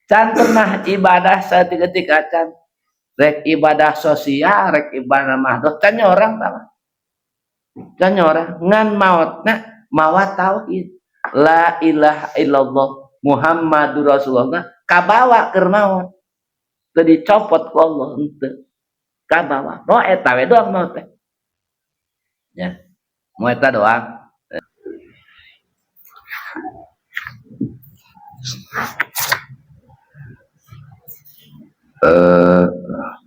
Can pernah ibadah saeutik-eutik acan. Rek ibadah sosial, rek ibadah mahdoh, can nyorang tah. Can nyorang ngan maotna mawa tauhid. La ilaha illallah Muhammadur Rasulullah kabawa keur maot. Teu dicopot ku Allah henteu. Kabawa. Moal eta we doang maot teh. Ya. Moal eta doang.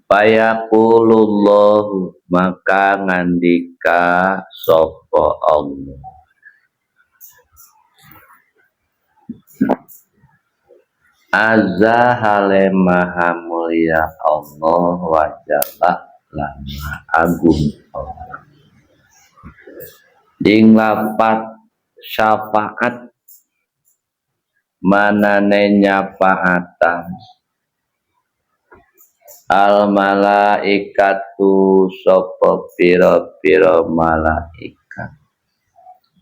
Fayaqulullahu maka ngandika sapa Allah. Azza hale maha mulia Allah wa jalla lan maha agung Allah. Ing lapat syafaat manane nyafaatan al malaikatu sapa pira-pira malaikat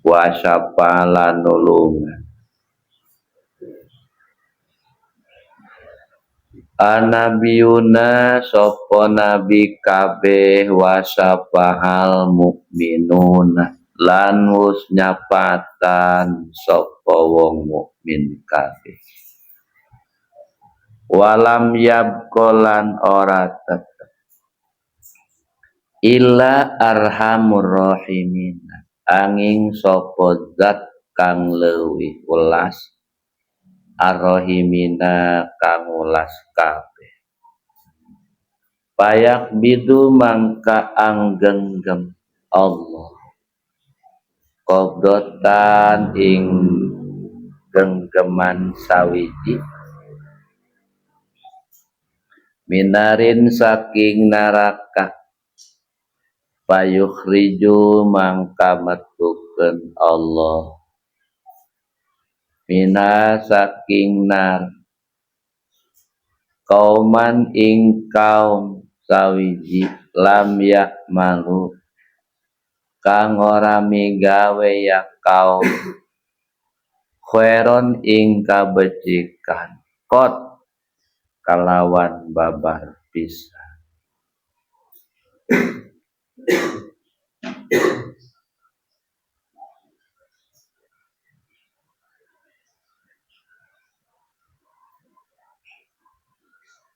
wa syafa'a nulungan anabiyuna sapa nabi kabeh wa syafa'al mukminuna lan wus nyapatan sapa wong mukmin kabeh walam yabqa lan ora tetep illa arhamur rahimin angin sapa zat kang leuwih welas arrahimina kang welas kabeh payak bidu mangka anggenggem Allah qabdatan ing genggeman sawiji minarin saking neraka payukhriju mangka metukeun Allah mina saking nar kauman ing kaum sawiji lam yakmalu kang ora migawe ya kaum khairon ing kabecikan kot kalawan babar pisan.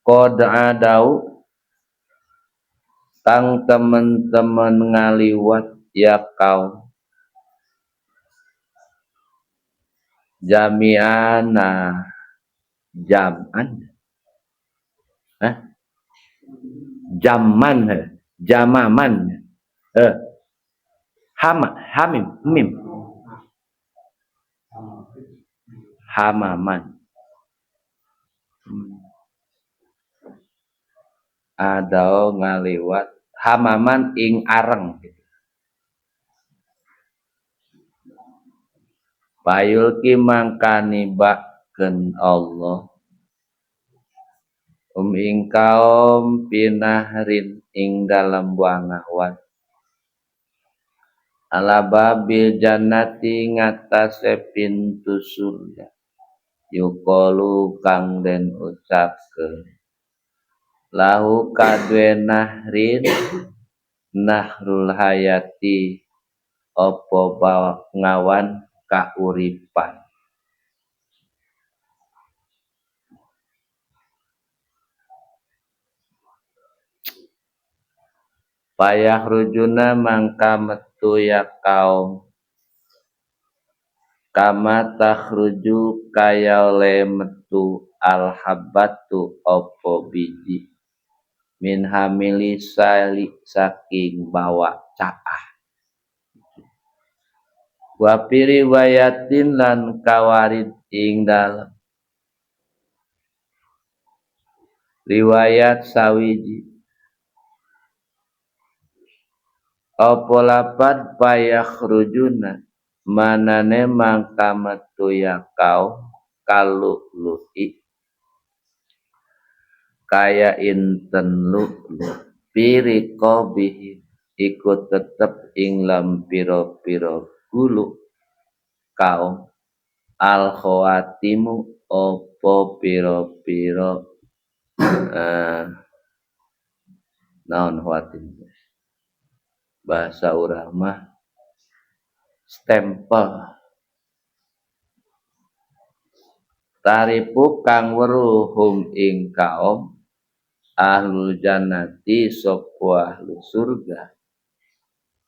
Qad adau kang temen-temen ngaliwat ya kaum jami'ana jam'an hah jamman jamaman hama hamim mim hamaman adau ngaliwat hamaman ing areng gitu. Payulki mangkani bakken Allah ing kaum pinahrin ing dalam wangahwan ala babil jannati ngatasé pintu surga yuqalu kang den ucapkeun lahu kadue nahrin nahrul hayati apa ngawan kauripan. Payah rujuna mangka metu ya kaum kama takhruju kaya le metu alhabatu opo biji min hamili sali saking bawa caah wa piriwayatin lan kawarid ing dalem riwayat sawiji apa lapad payakhrujuna manane mangka metu ya kaum kalulu'i kaya inten lu'lu piriqabihi iku tetep ing lam pira-pira gulu kaum al khawatimu Opo piro-piro naon huatin bahasa urang mah stempel taripu kang weruh hum ing kaum ahlul jannati sapa ahlu surga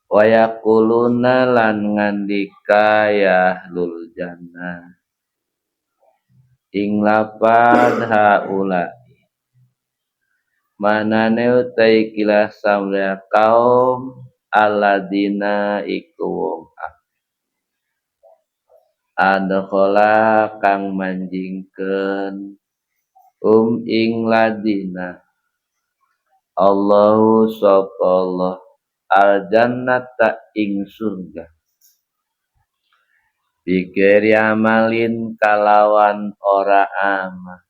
wa yaquluna lan ngandika ya ahlul jannah ing lapad haula manane utai kilah samlea kaum aladina iku wong adkhala kang manjingkeun ing ladina Allahu sapa Allah aljannata ing surga bigeri amalin kalawan ora amal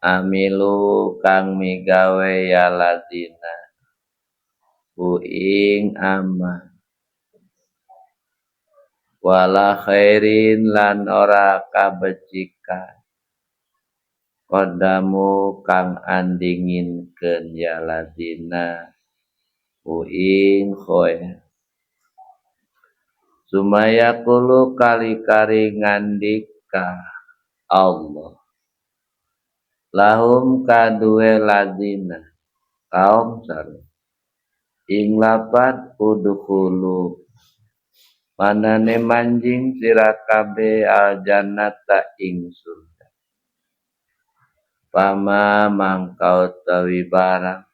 amilu kang migawe ya ladina hu ing amal wala khairin lan ora kabecikan qadamu kang andinginkeun ya ladina hu ing khair sumaya kulu kali-kali ngandika Allah lahum kaduwe ladina kaum sareng ing lapat udkhulu manane manjing sira kabeh aljannata ing surga pama mangka utawi barang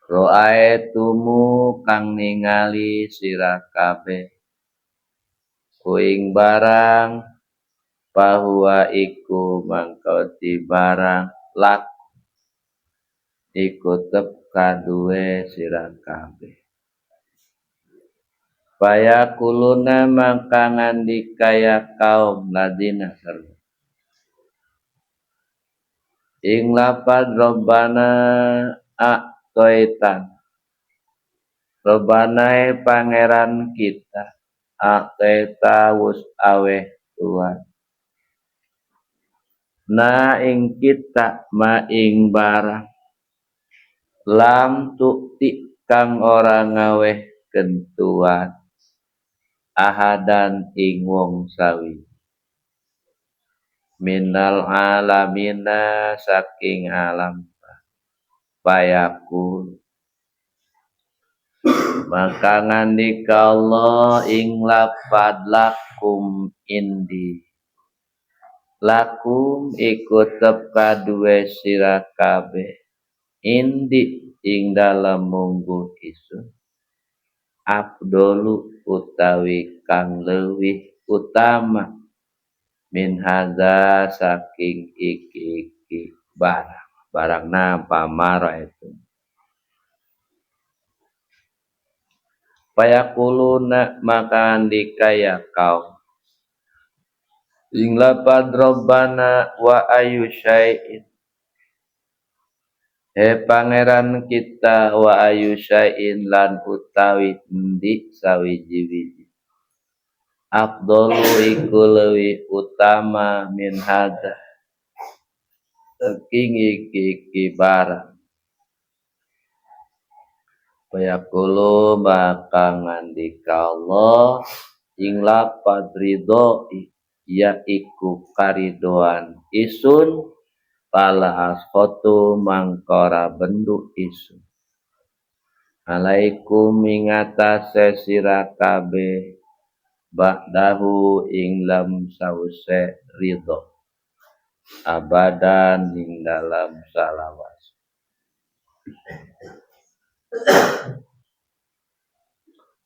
roaetumu kang ningali sira kabeh kuing barang pahuwa iku mangka ti barang laku iku tep kaduwe sira kabeh payakuluna mangka ngandika ya kaum ladina sarwa ing lapad robbana a'toitan Robbanae pangeran kita a'toita wus aweh tuan na ing kita ma ing barang lam tukti kang ora ngaweh kentuan ahadan ing wong sawi minal alamina saking alam payakul maka ngandika Allah ing lapad lakum indi lakum iku tep kaduwe sira kabeh indi ing dalem mungguh isun afdolu utawi kang leuwih utama min hadza saking iki-iki barang barang napa mara itu payakuluna maka andika ya kaum ing lapad robbana wa ayu syai'in he pangeran kita wa ayu syai'in lan utawi endi sawiji-wiji afdalu iku leuwih utama min hadza saking iki-iki barang payaqulu maka ngandika Allah ing lapad ridho ya iku karidoan isun pala asqatu mangkora bendu isun alaikum ing atase sira kabeh ba'dahu ing lam sause ridho abadan ing dalam salawas.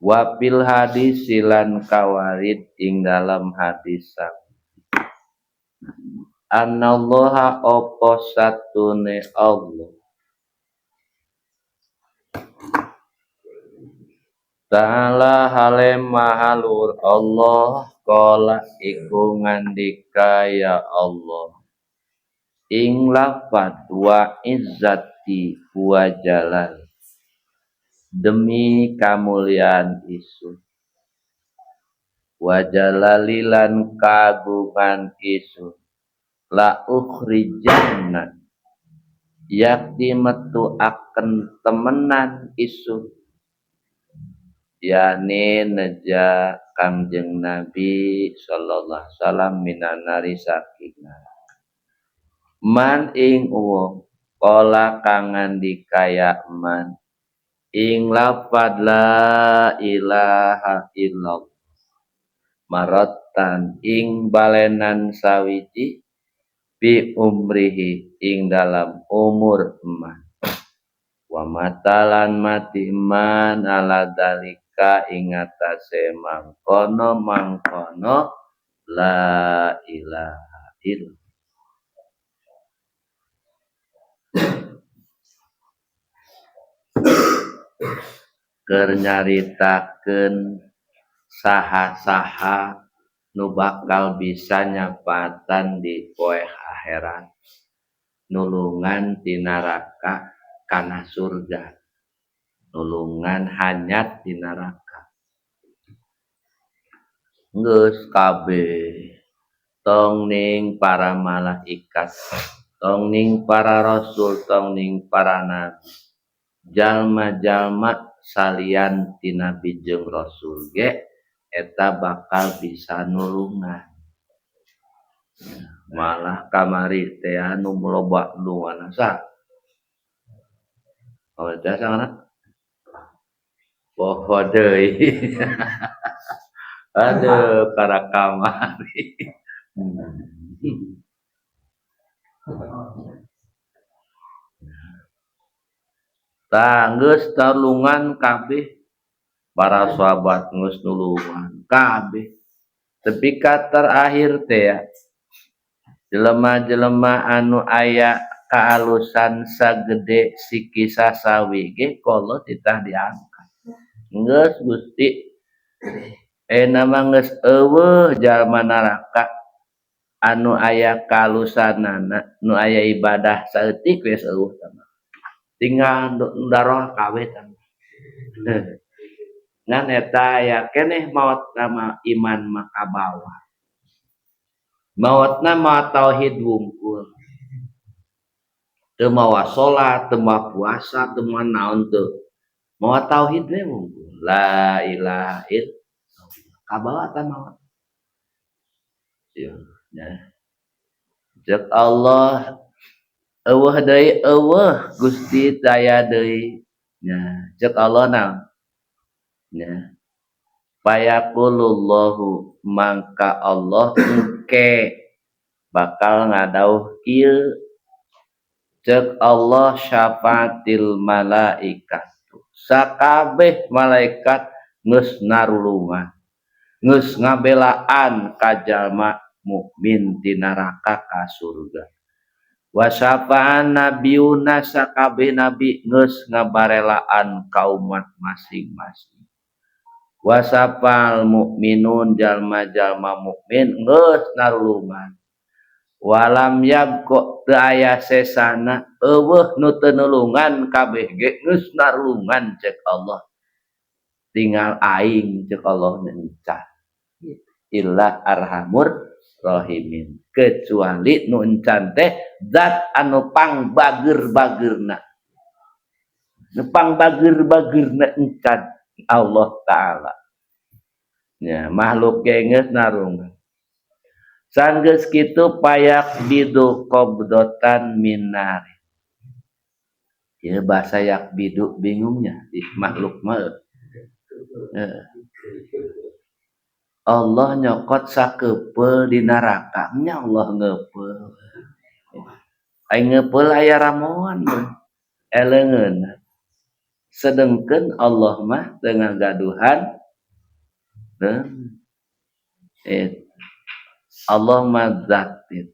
Wa fil hadis lan kawarid ing dalam hadis anallaha opo satune Allah Ta'ala hale maha luhur Allah qala iku ngandika ya Allah ing lafad wa izzati wa jalal demi kamuliaan isun Wa jalalilan kagungan isun la ukhrijanna yakti metu akan temenan isun yakni neja Kangjeng Nabi sallallahu alaihi wasallam minan nari saking man ing wong qala kang ngandika ya man ing lafadz la ilaha illallah maratan ing balenan sawiji bi umrihi ing dalam umur man wa matalan mati man ala dalika ing atase mangkono-mangkono la ilaha illallah. Keur nyaritakeun saha-saha nu bakal bisa nyapatan di poe akhirat nulungan ti neraka kana surga, nulungan hanyat ti neraka. Geus kabeh tong ning para malaikat, tong ning para rasul, tong ning para nabi, jalma-jalma salian ti nabi jeung rasul ge eta bakal bisa nulungan. Malah kamari teh anu loba nulungan sa. Kamari teh sangana? Poho deui. Aduh, para kamari. Tah geus nulungan kabeh para sahabat geus nulungan kabeh. Tepi ka terakhir teh ya, jelema-jelema anu aya kaalusan sagede siki sasawi ge kolot titah diangkat. Geus Gusti nama geus eueuh jalma neraka anu aya kaalusanana, nu aya ibadah saeutik geus eueuh tah. Tinggal daroh kabeh tah. Ngan eta aya keneh maot nama iman maka bawa. Maotna maot tauhid wungkul. Teu mawa salat, teu mawa puasa, teu mawa naon teu. Mawa tauhid we wungkul. La ilaha illallah. Kabawa tah maot. Ya, nya. Ceuk Allah eueuh deui eueuh Gusti daya deui. Nya, ceuk Allah naon? Nya. Fayaqulullahu mangka Allah engke bakal ngadauh kieu. Ceuk Allah syafaatil malaikat. Sakabeh malaikat geus narulungan, geus ngabelaan ka jalma mukmin ti neraka ka surga. Wa syafa'an nabiyuna sakabeh nabi geus ngabarelaan ka umat masing-masing. Wa syafa'al mukminun jalma-jalma mukmin geus narulungan. Walam yabqa teu aya sesana eueuh nu teu nulungan kabeh ge geus narulungan ceuk Allah. Tinggal aing ceuk Allah encan. Illa arhamur rahimin, kecuali nu encan teh zat anu pangbager-bagerna. Nu pangbager-bagerna encan Allah Ta'ala. Ya, makhluk ge geus narungan. Sanggeus kitu payak bidu qabdatan minar. Ieu bahasa yak bidu bingungnya di makhluk mah. Allah nyokot sakepeul di neraka, nya Allah ngeupeul. Aing ngeupeul aya ramoan eleungeun. Sedengkeun Allah mah teu ngagaduhan. Allah mah zat itu.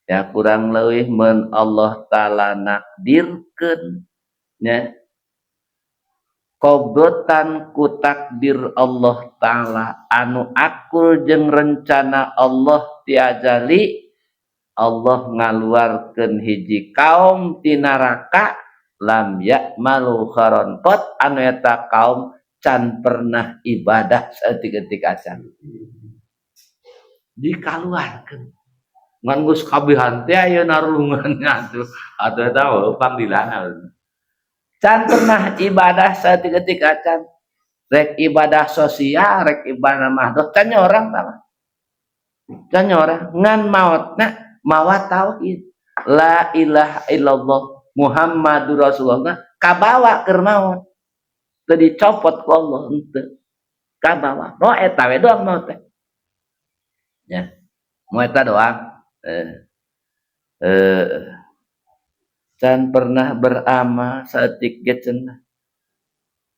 Ya kurang leuwih mun Allah Ta'ala nakdirkeun nya qabdatan ku takdir Allah Ta'ala anu akul jeung rencana Allah ti azali, Allah ngaluarkeun hiji kaum ti neraka lam ya'malu khairan qat, anu eta kaum Can pernah ibadah saeutik-eutik acan. Dikaluarkeun. Ngan geus kabihan teh ayeuna rulungan atuh. Atuh eta pangdilana. Can pernah ibadah saeutik-eutik acan. Rek ibadah sosial, rek ibadah mahdoh, can nyorang tah. Can nyorang ngan maotna mawa tauhid. La ilaha illallah Muhammadur Rasulullah kabawa keur maot. Teu dicopot ku Allah henteu. Kabawa. Moal eta we doang maot teh. Ya. Moal eta doang. Can pernah beramal saeutik ge cenah.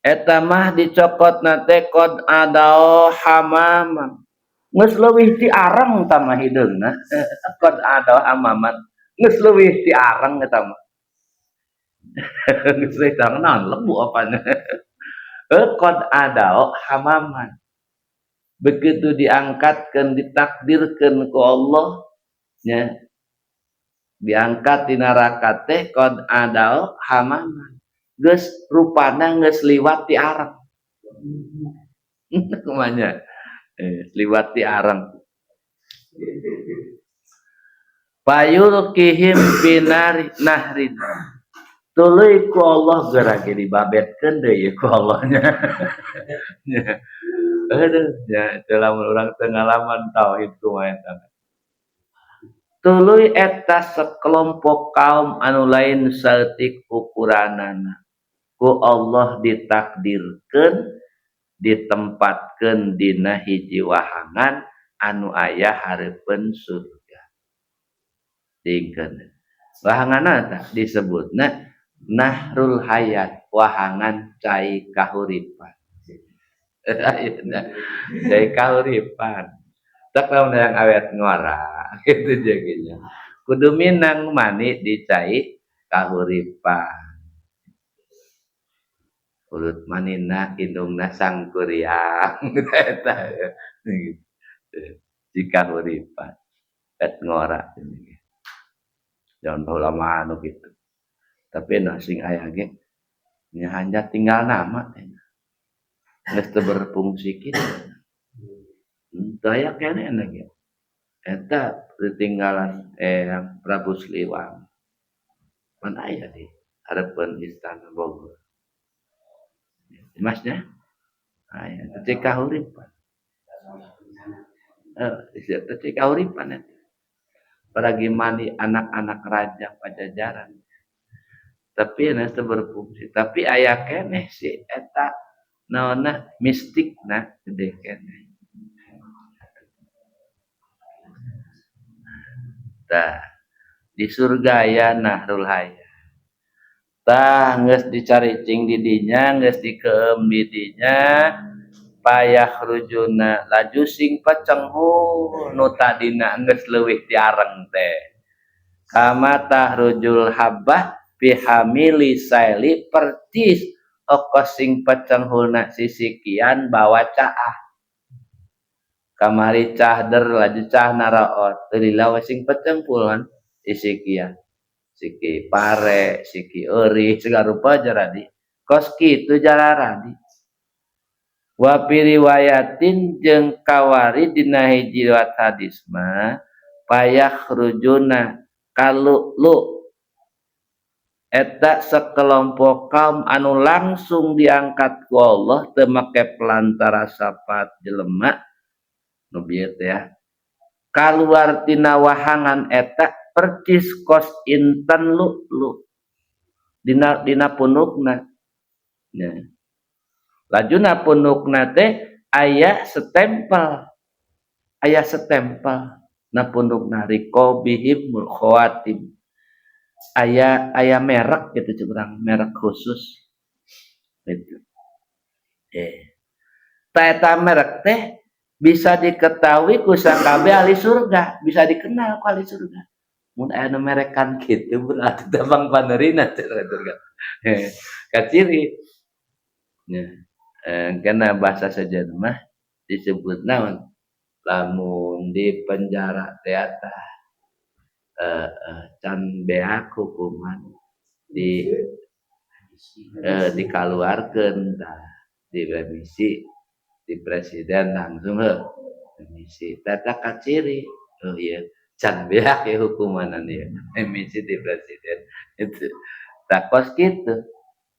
Eta mah dicokotna teh qad adau hamaman. Geus leuwih ti areng tah mah hideungna. Qad adau hamaman. Geus leuwih ti areng eta mah. Geus leuwih ti areng naon lebu apanya. Qad adau hamaman. Begitu diangkatkeun ditakdirkeun ku Allah nya diangkat di neraka teh qad adau hamaman. Geus rupana geus liwat ti areng. Kumanya? Liwat ti areng. Payulqihim binari nahrin. Tuluy ku Allah geura ge dibabetkeun deui ku Allahnya. Aduh, nya teu lamun urang teu ngalaman tauhid kumaha eta. Tuluy eta sekelompok kaum anu lain saeutik ukuranana. Ku Allah ditakdirkeun ditempatkeun dina hiji wahangan anu aya hareupeun surga. Dingkeun. Wahanganna tah disebutna Nahrul Hayat, wahangan cai kahuripan. Cai kahuripan. Tak lamun hayang awet ngora kitu jadinya. Kudu minang mani di cai kahuripan. Urut manina indungna sangkuriang eta jika huripan et ngora jangan baheula mah anu kitu. Tapi nah sing aya ge nya hanya tinggal nama teh. Geus teu berfungsi kitu. Teu aya keneh ge. Eta ketinggalan Eyang Prabu Siliwangi. Pan aya di hareupeun Istana Bogor. Masnya aya teh kahuripan. Teh kahuripan eta. Apalagi mandi anak-anak raja Pajajaran. Tapi nya teu berfungsi. Tapi aya keneh si eta naonna mistikna gede keneh. Tah di surga aya Nahrul Hayat. Tah geus dicaricing di dinya, geus dikeum di dinya, payah rujuna laju sing pecenghu nu tadina geus leuwih ti areng teh. Kama tahrujul habbah bihamili saili percis okos sing pecenghulna sisikian bawa caah. Kamari cah der laju cah naraot, teu dilawa sing pecenghulan sisikian. Siki pare, siki eurih, segala rupa jaradi. Kos kitu jararadi. Wa fi riwayatin jeung kawari dina hiji riwayat hadis mah payakhrujuna kalulu eta sekelompok kaum anu langsung diangkat ku Allah teu make pelantara syafaat jelema nu bieu teh ya. Kaluar tina wahangan eta percis kos inten lu dina punukna. Nya. Lajuna punukna teh aya setempel. Aya setempel na punukna riqabihim khawatim. Aya merek gitu cek urang, merek khusus. Gitu. Ta eta merek teh bisa diketahui ku sakabeh ahli surga, bisa dikenal ku ahli surga. Mun aya nu merekan kitu berarti teh bang panerina teh surga. Kaciri. Nya. Karena bahasa sejen mah disebut naon? Lamun di penjara teh tah can beak hukuman di dikaluarkeun tah. Direvisi di presiden langsung heuh remisi tata kaciri. Oh iya, can beak ya hukumanan ieu remisi di presiden itu tak kos kitu.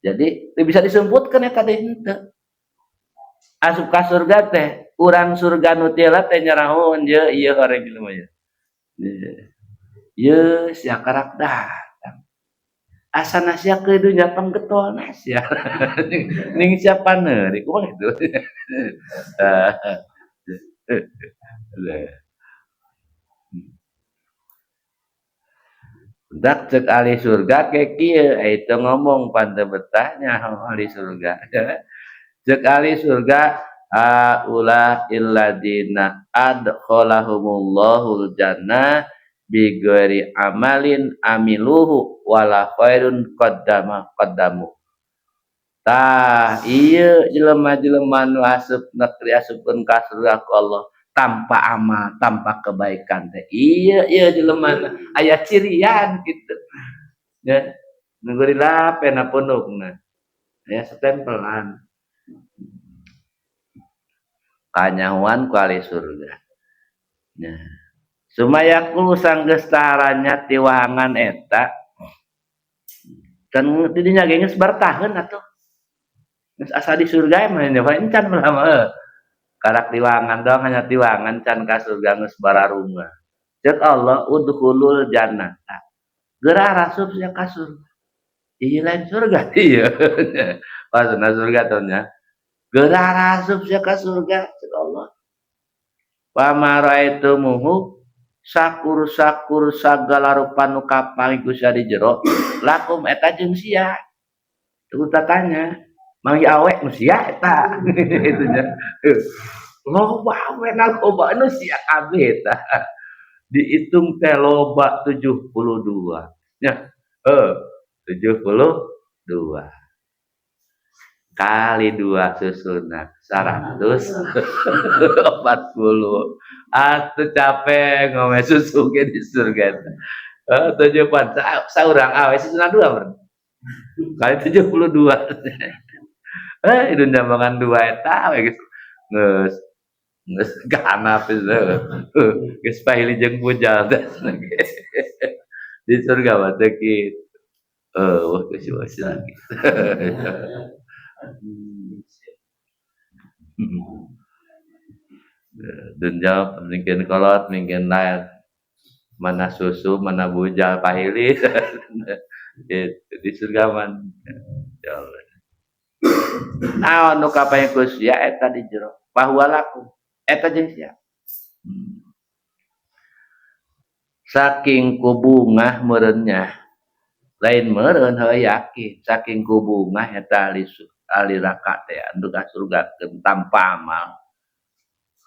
Jadi teu bisa disumputkeun eta teh, henteu asup ka surga teh. Urang surga nu teu teh nyarahoeun ye ieu horeng jelema ye ye sia karak datang asana sia ke dunya panggetolna sia ning siapa neuri kumaha itu. Dak cek ahli surga ke kieu itu ngomong pan teu betah nyaho ahli surga. Cek ahli surga, haula illadina adkhalahumullahul jannah bighairi amalin amiluhu wala khairun qaddama qaddamu. Tah ieu jelema-jelema nu asup negeri asupkeun ka surga ku Allah tanpa amal, tanpa kebaikan teh. Iya, iya jelema aya cirian gitu. Ya, nunggu dilap na punukna. Ya setempelan. Kanyahoan ku ahli surga. Nah, sumayaku sanggeus taharannya tiwahangan eta kan didinya ge geus bartaheun atuh. Geus asa di surga mah nya encan mah. Karak tiwangan doang, hanya tiwangan can ka surga geus bararunga. Cek Allah, udkhulul jannata. Geura rasup sia ka surga. Ieu lain surga ieu. Maksudna surga tuh nya. Geura rasup sia ka surga cek Allah. Fama ra'aitumuhu sakur-sakur sagala rupa nu kapanggih ku sia di jero lakum eta jeung sia. Teu tatanya manggih awe nu sia eta itu nya. Loba awe na loba nu sia kabeh eta. Dihitung teh loba 72. Nya, 72 kali 2 susuna 140. Atuh capek ngome susu ge di surga eta. Tujuh empat saurang awe susuna 2 ber. Kali 72. Itu jambangan 2 eta we geus geus geus ganap itu. Geus pahili jeung bujal teh. Di surga mah teh kitu. Wah geus geus lagi. Dunjal mungkin kolot mungkin lain mana susu mana bujal pahili. Di surga mah. Ya Allah. Naon nu kapaing ku sia eta di jero bahwa laku eta jeung sia. Saking kubungah meureunnya lain meureun heuh yakin saking kubungah eta ahli neraka teh anu ka surgakeun tanpa amal.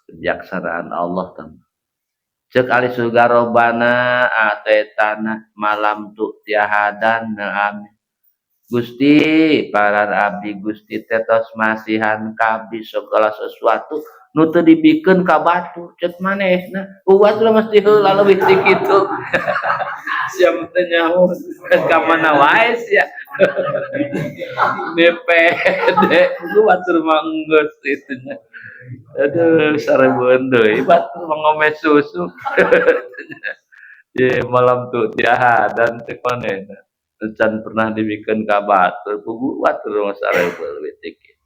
Kebijaksanaan Allah teh. Ceuk ahli surga robana ataitana malam tu tiahadan amin. Gusti para abdi Gusti tetos masihan ka abdi segala sesuatu nu teu dibikeun ka batu ceuk manehna uat lah mesti heula leuwih ti kitu. Sia teh nyaho ka mana wae sia. DPD ku batur mah enggeus kitu nya. Aduh sarebueun deui batur mah ngome susu. Ye malam tu tiahadan ceuk manehna. Can pernah dibikeun ka batur pugu batur mah sarebueun leuwih ti kitu.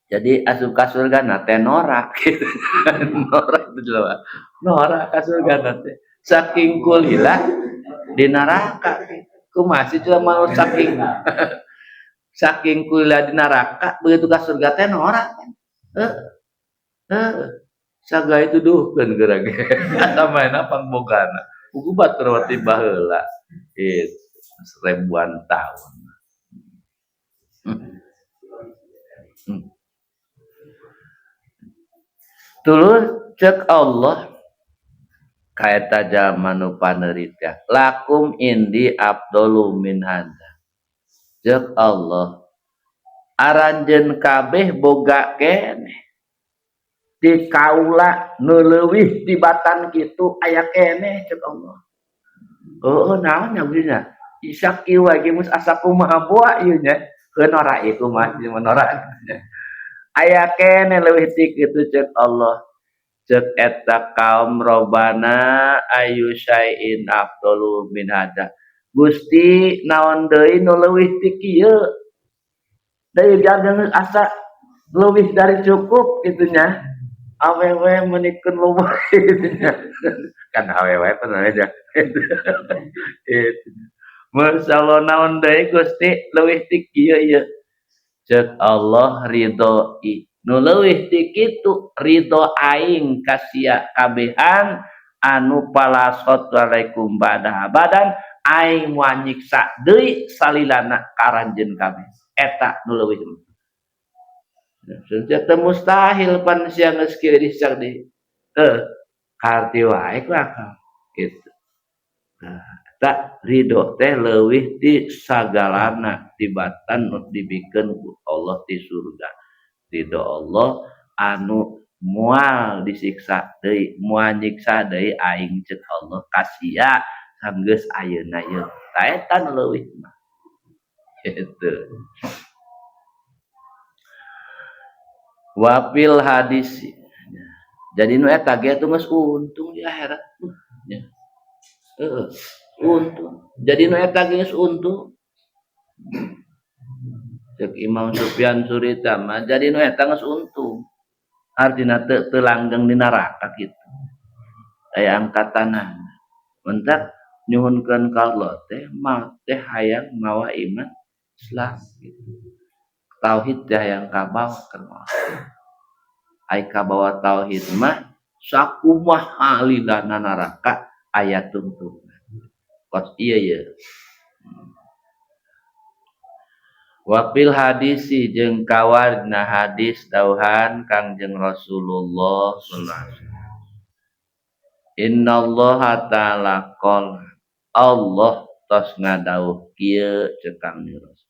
Jadi asup ka surga na teh norak gitu. Norak itu jelema. Norak ka surga na teh. Saking kulila di neraka. Kumaha sih jelema nu saking saking kulila di neraka begitu ka surga teh norak. Heeh. Saga itu duhkeun geura ge. Asa maena pangbogana. Pugu batur mah ti baheula. Gitu. Seribuan tahun. Tuluy cek Allah kaeta jalma nu paneurit lakum indi afdalu min hadza. Cek Allah aranjeun kabeh boga keneh di kaula nu leuwih tibatan kitu aya keneh cek Allah. Heueuh naon nya geunya isak ieu wae geus asa kumaha boa ieu nya. Keun ora ieu mah norak. Aya keneh leuwih ti kitu ceuk Allah. Ceuk eta kaum robana ayu syai'in afdalu min hadza. Gusti naon deui nu leuwih ti kieu? Deui geus asa leuwih dari cukup kitu nya. Awewe meunikeun loba kitu nya. Kan awewe pernah aja. Itu. Masyaallah naon deui Gusti leuwih ti kieu ieu. Ceuk Allah ridhoi. Nu leuwih ti kitu ridho aing ka sia kabehan anu palasot alaikum ba'da abadan aing moal nyiksa deui salilana ka aranjeun kabeh. Eta nu leuwih. Teu mustahil pan sia geus kieu disiksa deui. Heuh, kaharti wae ku akal kitu. Nah, eta ridho teh leuwih ti sagalana tibatan nu dibikeun ku Allah ti surga. Ridho Allah anu moal disiksa deui, moal nyiksa deui aing ceuk Allah ka sia sanggeus ayeuna ieu. Tah eta nu leuwih mah. Kitu. Wafil hadis. Jadi nu eta ge teu geus untung di akhirat. Nya. Heeh, untung. Jadi nu eta ge geus untung. Ceuk Imam Sufyan Surita mah jadi nu eta geus untung. Artina teu langgeng di neraka kitu. Aya angkatanana. Mentak nyuhunkeun ka Allah teh maot teh hayang mawa iman Islam gitu. Tauhid teh hayang kabawa keur maot. Ai kabawa tauhid mah sakumaha lilana neraka aya tungtungan. Kos ieu ye. Wafil hadisi jeung kawarna hadis dauhan Kangjeng Rasulullah sallallahu alaihi wasallam. Innallaha ta'ala qala Allah tos ngadawuh kieu ceuk Kangjeng Rasul.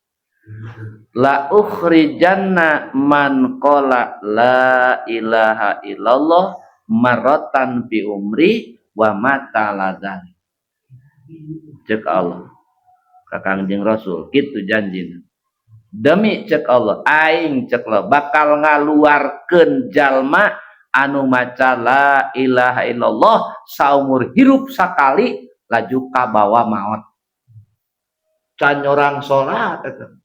La ukhrijanna man qala la ilaha illallah marratan fi umri wa mata la dzalik. Ceuk Allah ka Kangjeng Rasul kitu janjina. Demi cek Allah aing cek Allah bakal ngaluarkeun jalma anu maca la ilaha illallah saumur hirup sakali laju kabawa maot. Can nyorang salat eta.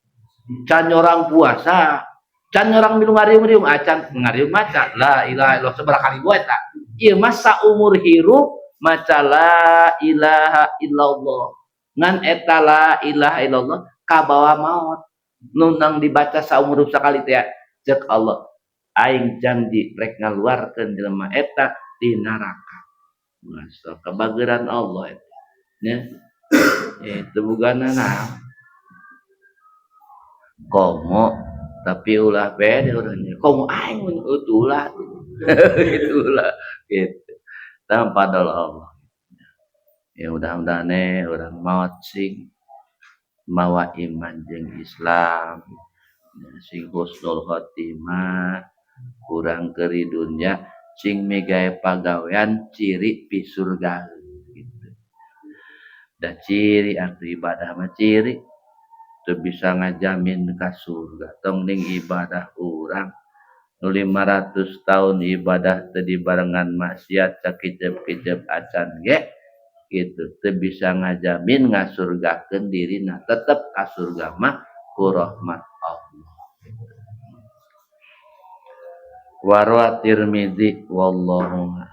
Can nyorang puasa, can nyorang milu ngariung-riung acan ngariung maca la ilaha illallah sabaraha kali wae eta. Ieu mah saumur hirup maca la ilaha illallah. Ngan eta la ilaha illallah kabawa maot. Nunang dibaca saumur hirup sakali teh ceuk Allah aing janji rek ngaluarkeun jelema eta di neraka. Masa kabageran Allah eta nya. Itu bugana naon. Komo tapi ulah pede urangnya. Komo aing mun ulah. Itu ulah gitu. Tanpa Allah. Ya mudah-mudahan urang maot sing mawa iman jeung Islam, sing husnul khotimah, kurang keri dunya, sing migawe pagawean ciri pi surga gitu. Da ciri atuh ibadah mah ciri teu bisa ngajamin ka surga. Tong ning ibadah urang nu 500 tahun ibadah teu dibarengan maksiat sakijep-kijep acan ge gitu teu bisa ngajamin ngasurgakeun dirina, tetep ka surga mah ku rahmat Allah. Warwa Tirmidzi wallahu a'lam.